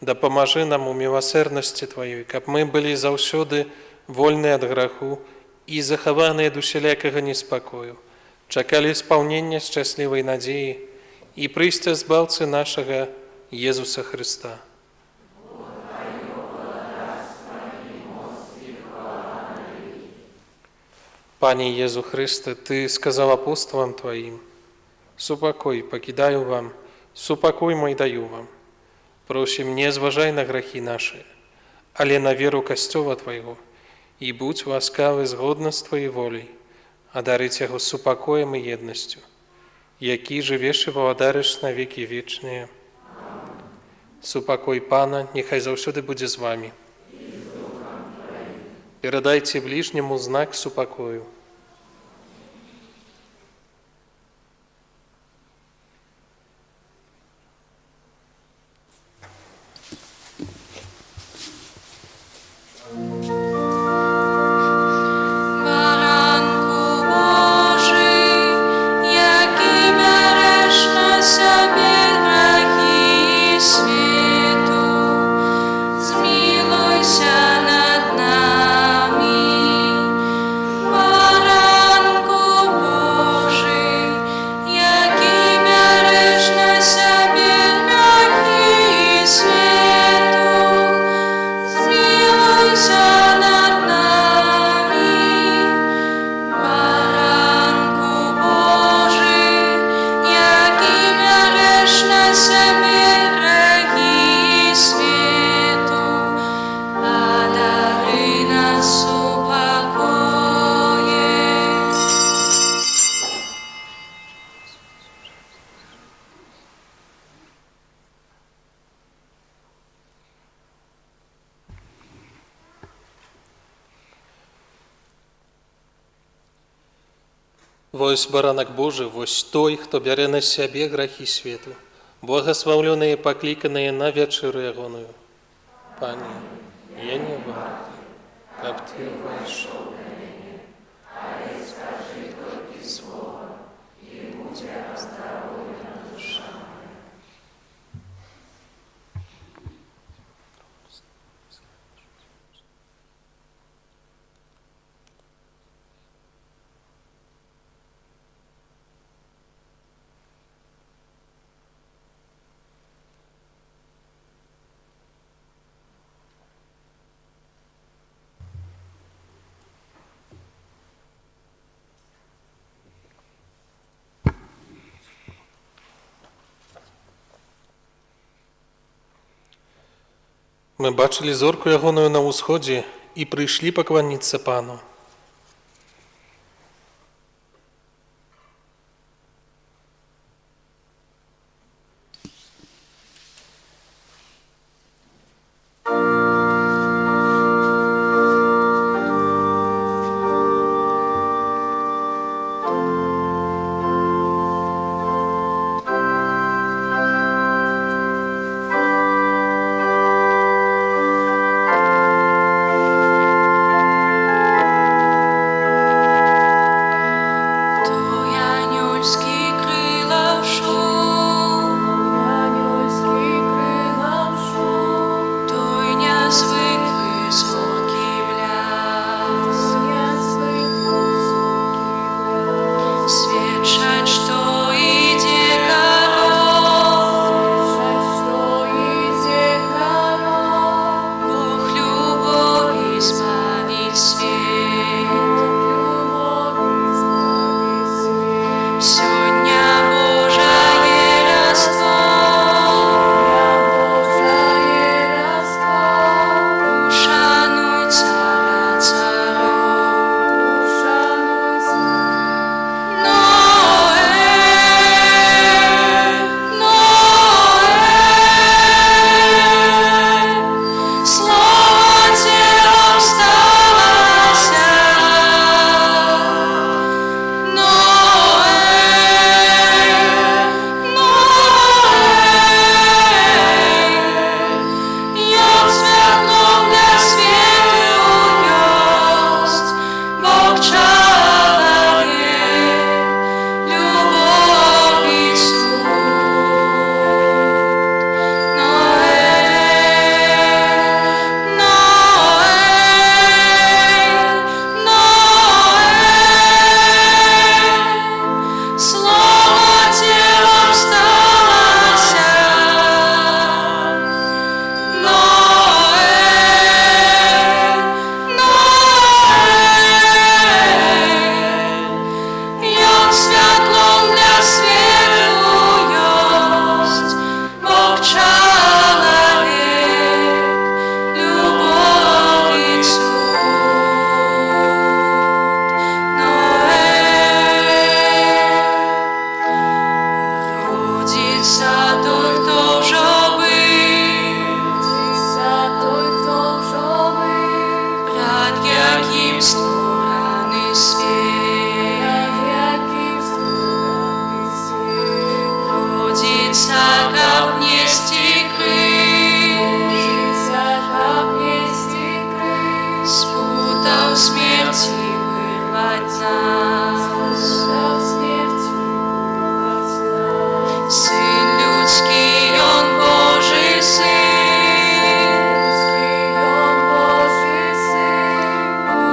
Дапамажы нам у міласэрнасці Тваёй, каб мы былі заўсёды вольныя ад граху і захаваныя ад усялякага неспакою, чакалі спаўнення шчаслівай надзеі і прыйсця Збаўцы нашага Езуса Хрыста. Пане Езу Хрысце, Ты сказаў апосталам Тваім: «Супакой пакідаю вам, супакой мой даю вам. Просім, не зважай на грахі нашы, але на веру Касцёла Твайго, і будзь ласкавы згодна з Тваёй воляй, адарыць яго супакоем і еднасцю. Які жывеш і валадарыш на векі вечныя. Супакой Пана няхай заўсёды будзе з вамі. Перадайце бліжняму знак супакою. Баранку Божы, які бярэш на сябе грахі свету, змілуйся над намі. Баранку Божы, які бярэш на сябе грахі свету, змілуйся над намі. Баранку Божы, які бярэш на сябе грахі свету, адары нас супакоем. Вось Баранак Божы, вось той, хто бярэ на сябе грахі свету, благаслаўлёныя, пакліканыя на вячэру ягоную. Пане, я не варты, каб ты ўвайшоў да мяне, але скажы толькі слова, і будзе аздароўлена душа мая. Мы бачылі зорку ягоную на ўсходзе і прыйшлі пакланіцца Пану. нас. Сын людскі, Ён Божы Сын,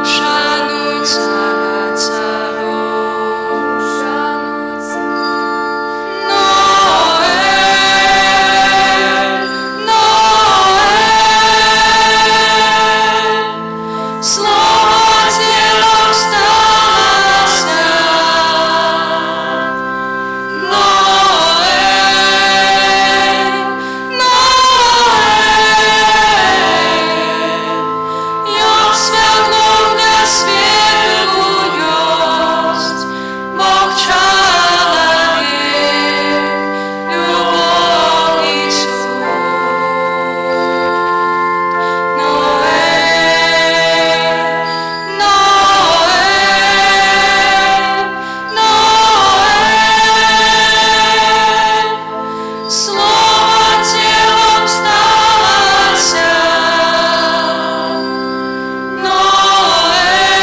ушануй Цара цароў. Наэль, Наэль, Слова целам сталася. Наэль, Наэль, Ён святлом для свету ёсць, Бог чалавек, любоў і цуд. Наэль, Наэль, Наэль, Слова целам сталася. Наэль,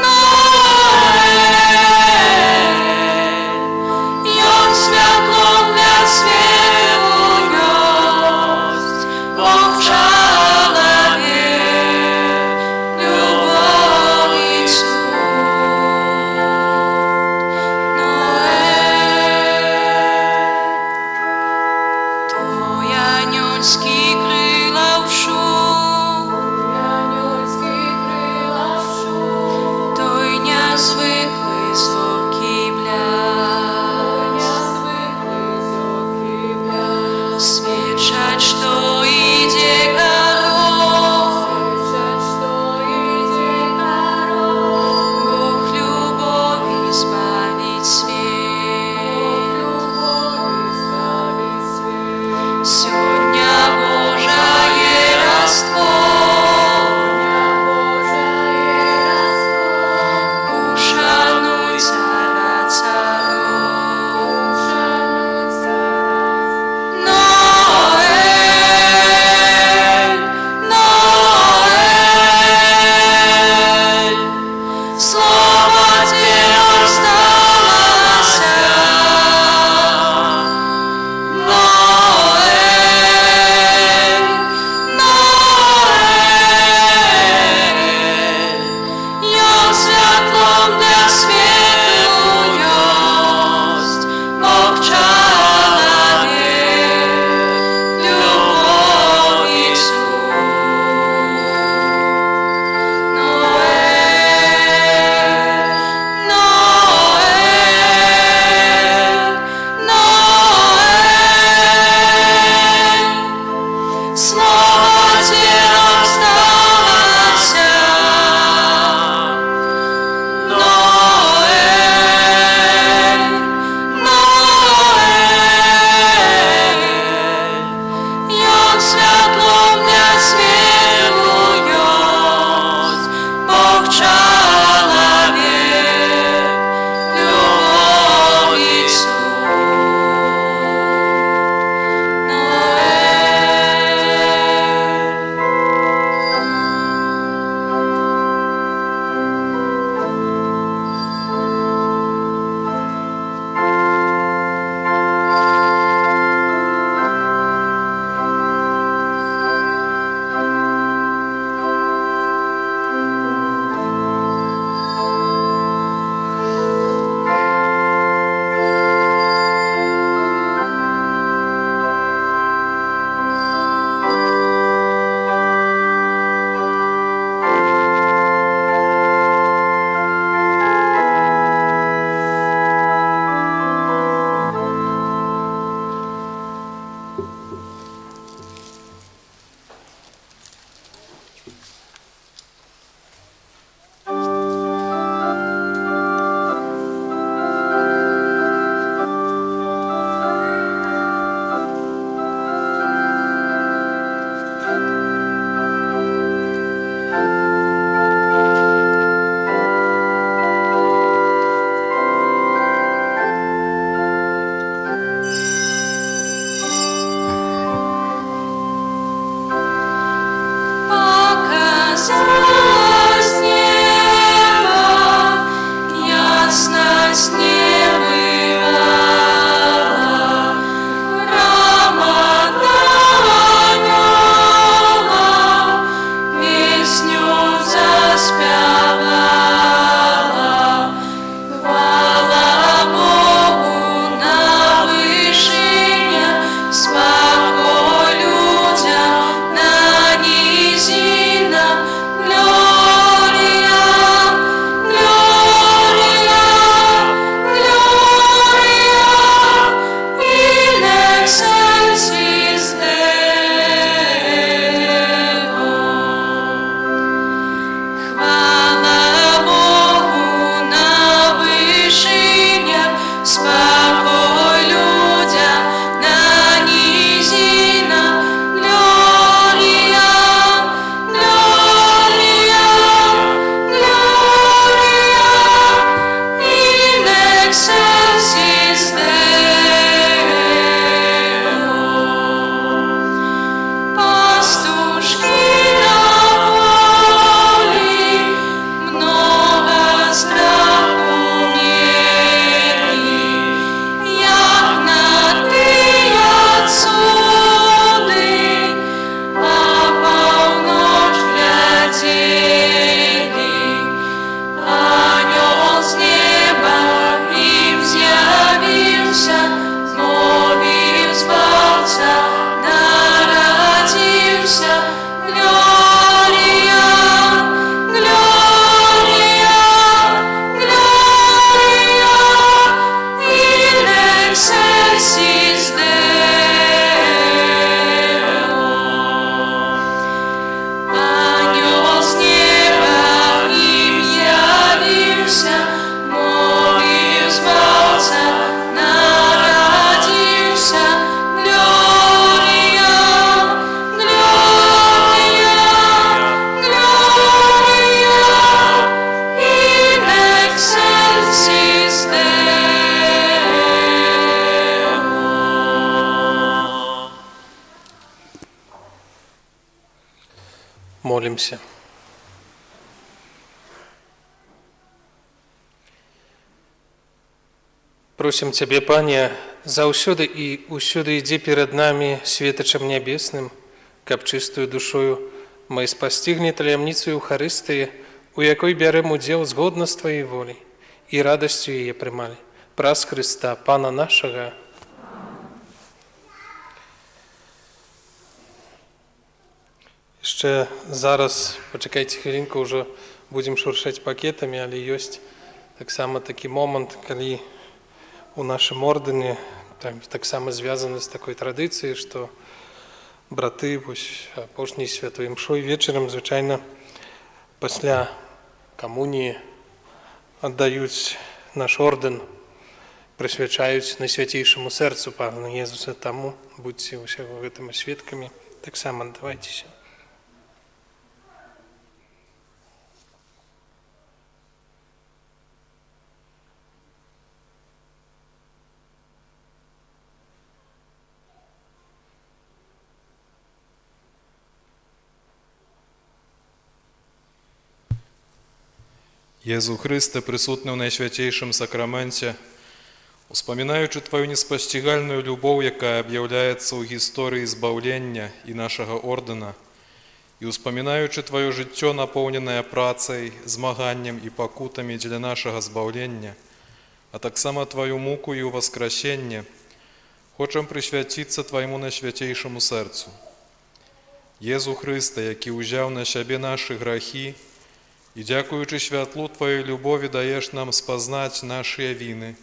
Наэль, Ён святлом для свету ёсць, Бог чалавек, любоў і цуд. Наэль. Той анёльскі крылаў шум, той нязвыклы зоркі бляск, сведчаць, што ідзе Кароль, Бог любові збавіць свет. Сёння Божае Раство. Памолімся. Просім Цябе, Пане, заўсёды і ўсюды ідзі перад намі светачам нябесным, каб чыстую душою мы спасціглі таямніцу Еўхарыстыі, у якой бярэм удзел згодна з Тваёй воляй і радасцю яе прымалі. Праз Хрыста, Пана нашага. Яшчэ зараз, пачакайце хвілінку, ўжо будзем шуршаць пакетамі, але ёсць таксама такі момант, калі у нашым ордэне там таксама звязаны з такой традыцыяй, што браты вось апошняй святой імшой вечарам звычайна пасля камуніі аддаюць наш ордэн, прысвячаюць Найсвяцейшаму Сэрцу Пана Езуса. Таму будзьце ўсяго гэтым сведкамі, таксама аддавайцеся. Jezu Chryste, прысутны ў Найсвяцейшым Сакраменце, успамінаючы Тваю неспасцігальную любоў, якая аб'яўляецца ў гісторыі збаўлення і нашага ордэна, і успамінаючы Тваё жыццё, напоўненае працай, змаганнем і пакутамі дзеля нашага збаўлення, а таксама Тваю муку і ўваскрасенне, хочам прысвяціцца Твайму Найсвяцейшаму Сэрцу. Езу Хрысце, які ўзяў на сябе нашы грахі і, дзякуючы святлу Тваёй любові, даеш нам спазнаць нашыя віны,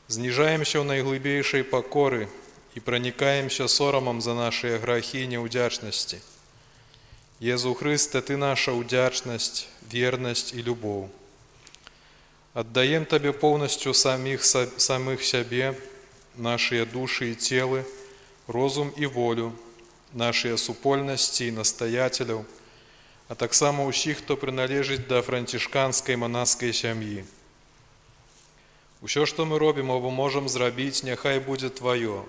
зніжаемся ў найглыбейшай пакоры і пранікаемся сорамам за нашыя грахі і няўдзячнасці. Езу Хрысце, Ты наша ўдзячнасць, вернасць і любоў. Аддаем Табе поўнасцю самых сябе, нашыя душы і целы, розум і волю, нашыя супольнасці і настаяцеляў, а таксама ўсіх, хто прыналежыць да францішканскай манаскай сям'і. Усё, што мы робім або можам зрабіць, няхай будзе Тваё.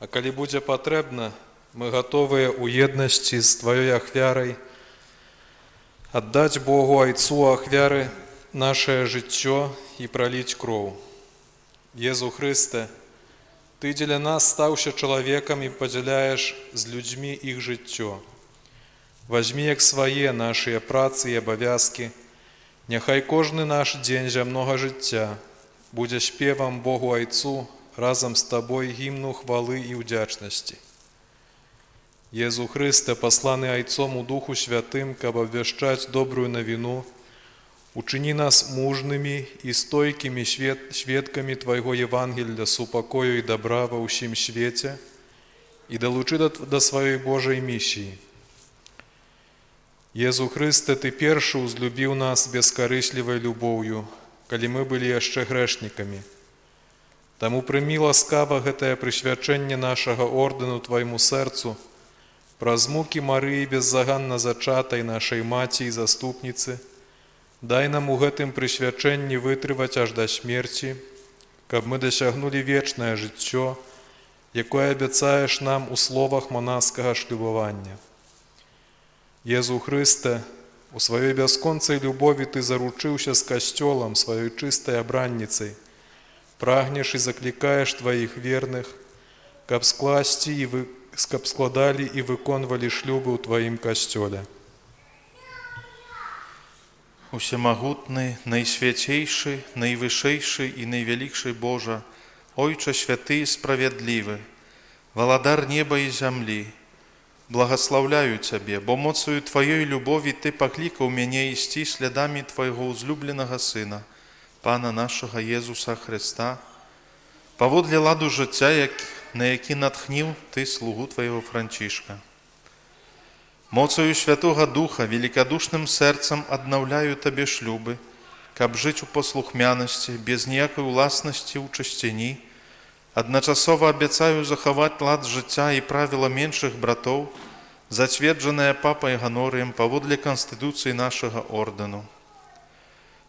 А калі будзе патрэбна, мы гатовыя ў еднасці з Тваёй ахвярай аддаць Богу Айцу ахвяры нашае жыццё і праліць кроў. Езу Хрысце, Ты дзеля нас стаўся чалавекам і падзяляеш з людзьмі іх жыццё. Вазьмі як свае нашыя працы і абавязкі, няхай кожны наш дзень зямнога жыцця будзе спевам Богу Айцу разам з Табой гімну хвалы і ўдзячнасці. Езу Хрысце, пасланы Айцом у Духу Святым, каб абвяшчаць добрую навіну, учыні нас мужнымі і стойкімі сведкамі Твайго Евангелля супакою і дабра ва ўсім свеце і далучы да сваёй Божай місіі. Езу Хрысце, Ты першы ўзлюбіў нас бескарыслівай любоўю, калі мы былі яшчэ грэшнікамі. Таму прымі ласкава гэтае прысвячэнне нашага ордэну Твайму сэрцу, праз мукі Марыі беззаганна зачатай нашай маці і заступніцы, дай нам у гэтым прысвячэнні вытрываць аж да смерці, каб мы дасягнулі вечнае жыццё, якое абяцаеш нам у словах манаскага шлюбавання. Езу Хрысце, у сваёй бясконцай любові Ты заручыўся з Касцёлам, сваёй чыстай абранніцай, прагнеш і заклікаеш Тваіх верных, каб складалі і выконвалі шлюбы ў Тваім Касцёле. Усемагутны, найсвяцейшы, найвышэйшы і найвялікшы Божа, Ойча святы і справядлівы, валадар неба і зямлі, благаслаўляю Цябе, бо моцаю Тваёй любові Ты паклікаў мяне ісці слядамі Твайго ўзлюбленага Сына, Пана нашага Езуса Хрыста, паводле ладу жыцця, на які натхніў Ты слугу Твайго Францішка. Моцаю Святога Духа, велікадушным сэрцам аднаўляю Табе шлюбы, каб жыць у паслухмянасці, без ніякай уласнасці ў чысціні, адначасова абяцаю захаваць лад жыцця і правіла меншых братоў, зацверджаныя папай Ганорыем паводле канстытуцыі нашага ордэну.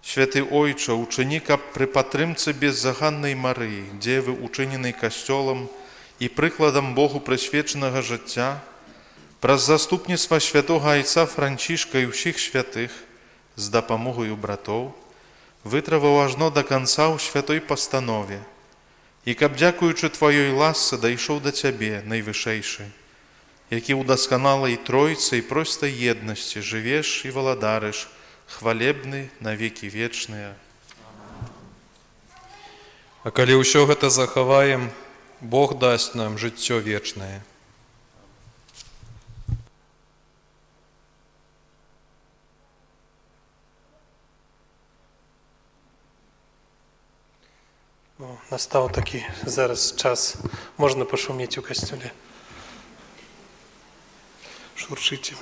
Святы Ойча, учыні, каб пры падтрымцы беззаганнай Марыі, дзевы, учыненай Касцёлам і прыкладам Богу прысвечанага жыцця, Праз заступніцтва святога айца Францішка і ўсіх святых з дапамогаю братоў вытрываў ажно да канца ў святой пастанове, і каб, дзякуючы Тваёй ласцы, дайшоў да Цябе, найвышэйшы, які ў дасканалай Тройцы і простай еднасці жывеш і валадарыш, хвалебны на векі вечныя. А калі ўсё гэта захаваем, Бог дасць нам жыццё вечнае. Ну, настаў такі зараз час, можна пашумець у касцёле. Шуршыце.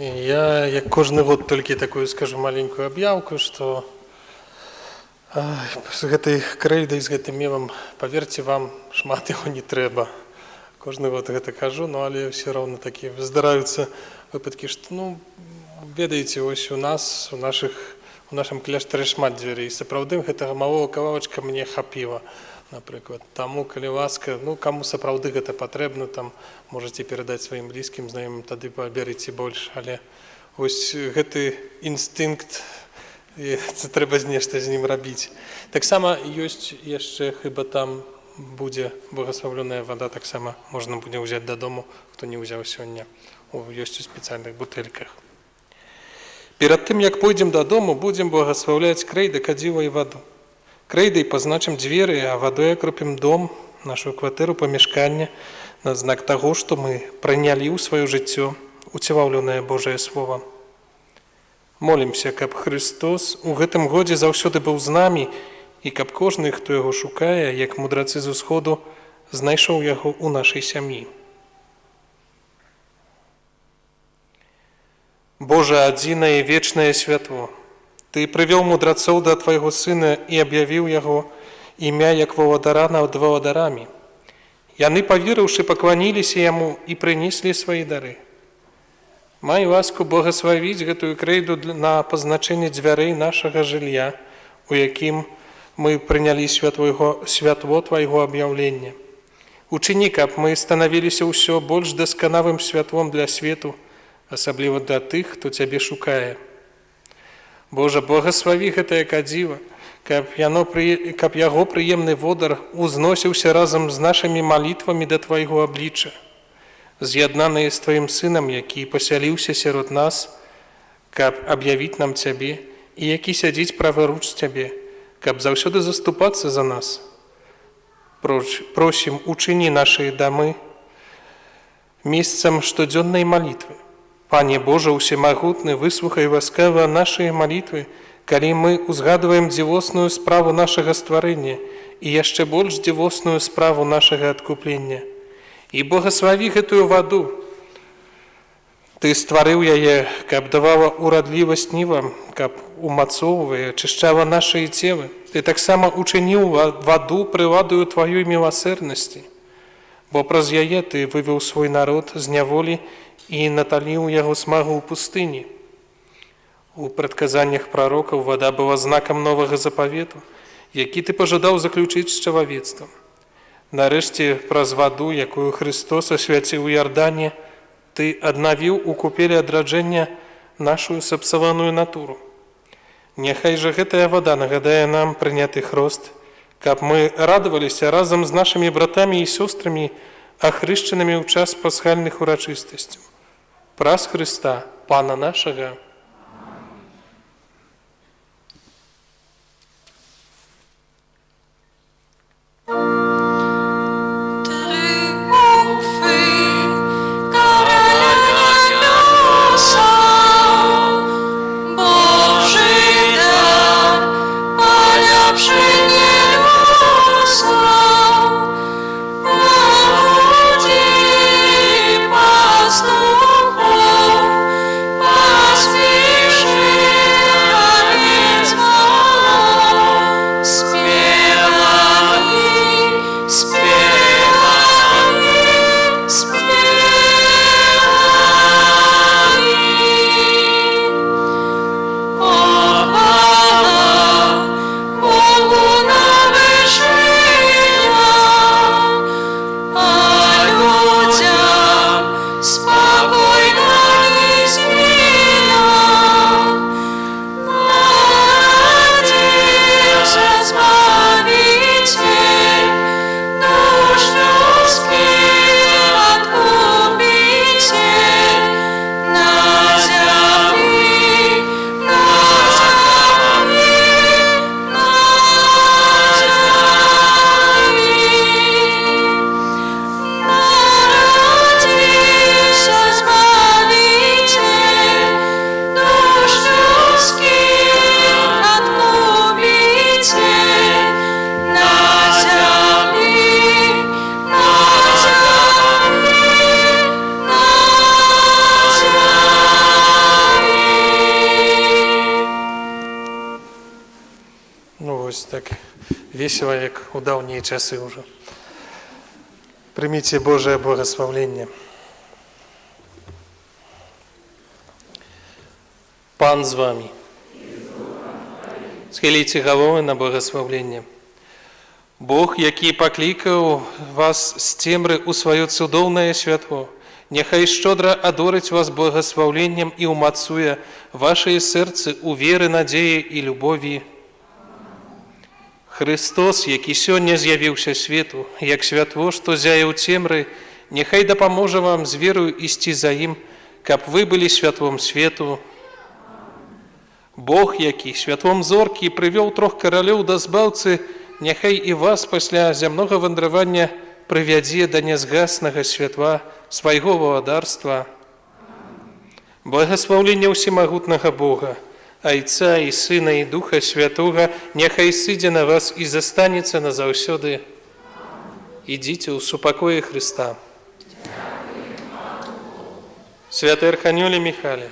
Я, як кожны год, толькі такую скажу маленькую аб'яўку, што з гэтай крэйдай, з гэтым мемам, паверце, вам шмат яго не трэба. Кожны год гэта кажу, ну, але ўсё роўна такі здараюцца выпадкі, што, ну, ведаеце, ось у нас, у нашым кляштары шмат дзвярэй. Сапраўды гэтага малого кавалачка мне хапіла, напрыклад. Таму, калі ласка, ну, каму сапраўды гэта патрэбна, там можаце перадаць сваім блізкім, знаёмым, тады паберыце больш, але ось гэты інстынкт, і це трэба нешта з ім рабіць. Таксама ёсць яшчэ, хіба там будзе благаслаўлёная вада, таксама можна будзе ўзяць дадому, хто не ўзяў сёння, ёсць у спецыяльных бутэльках. Перад тым, як пойдзем дадому, будзем благаслаўляць крэйды, кадзіла і ваду. Крэйдай пазначым дзверы, а вадой акропім дом, нашу кватэру, памяшканне, на знак таго, што мы прынялі ў сваё жыццё уцелаўленае Божае Слова. Молімся, каб Хрыстос у гэтым годзе заўсёды быў з намі і каб кожны, хто яго шукае, як мудрацы з усходу, знайшоў яго ў нашай сям'і. Божа, адзінае вечнае святло, Ты прывёў мудрацоў да Твайго Сына і аб'явіў Яго імя як валадара над валадарамі. Яны, паверыўшы, пакланіліся Яму і прынеслі свае дары. Май ласку благаславіць гэтую крэйду на пазначэнне дзвярэй нашага жылля, у якім мы прынялі святло Твайго аб'яўлення. Учыні, каб мы станавіліся ўсё больш дасканалым святлом для свету, асабліва для тых, хто Цябе шукае. Божа, благаславі гэтае кадзіва, каб яго прыемны водар узносіўся разам з нашымі малітвамі да Твайго аблічча, з'яднаныя з Тваім Сынам, які пасяліўся сярод нас, каб аб'явіць нам Цябе, і які сядзіць праваруч Цябе, каб заўсёды заступацца за нас. Просім, учыні нашыя дамы месцам штодзённай малітвы. Пане Божа усемагутны, выслухай ласкава нашыя малітвы, калі мы узгадваем дзівосную справу нашага стварэння і яшчэ больш дзівосную справу нашага адкуплення. І благаславі гэтую ваду. Ты стварыў яе, каб давала урадлівасць нівам, каб умацоўвала і ачышчала нашыя целы. Ты таксама учыніў ваду прыладаю тваёй міласэрнасці, бо праз яе ты вывеў свой народ з няволі і наталіў яго смагу ў пустыні. У прадказаннях прарокаў вада была знакам новага запавету, які ты пажадаў заключыць з чалавецтвам. Нарэшце, праз ваду, якую Хрыстос асвяціў у Іордане, ты аднавіў у купелі адраджэння нашу сапсаваную натуру. Няхай жа гэтая вада нагадае нам прыняты хрост, каб мы радаваліся разам з нашымі братамі і сёстрамі, ахрышчанымі ў час пасхальных урачыстасцяў. Праз Хрыста, Пана нашага. Трыумфы Караля Нябёсаў, Божы дар. Весела, як у даўнія часы ўжо. Прыміце Божае благаслаўленне. Пан з вамі. Схіліце галовы на благаслаўленне. Бог, які паклікаў вас з цемры ў сваё цудоўнае святло, няхай шчодра адорыць вас благаслаўленнем і ўмацуе вашыя сэрцы ў веры, надзеі і любові. Хрыстос, які сёння з'явіўся свету, як святло, што зяе ў цемры, няхай дапаможа вам з вераю ісці за ім, каб вы былі святлом свету. Бог, які святлом зоркі прывёў трох каралёў да Збаўцы, няхай і вас пасля зямнога вандравання прывядзе да нязгаснага святла свайго валадарства. Благаслаўленне ўсемагутнага Бога, Айца і Сына і Духа Святога, няхай сыдзе на вас і застанецца назаўсёды. Ідзіце ў супакоі Хрыста. Святы Арханёле Міхале,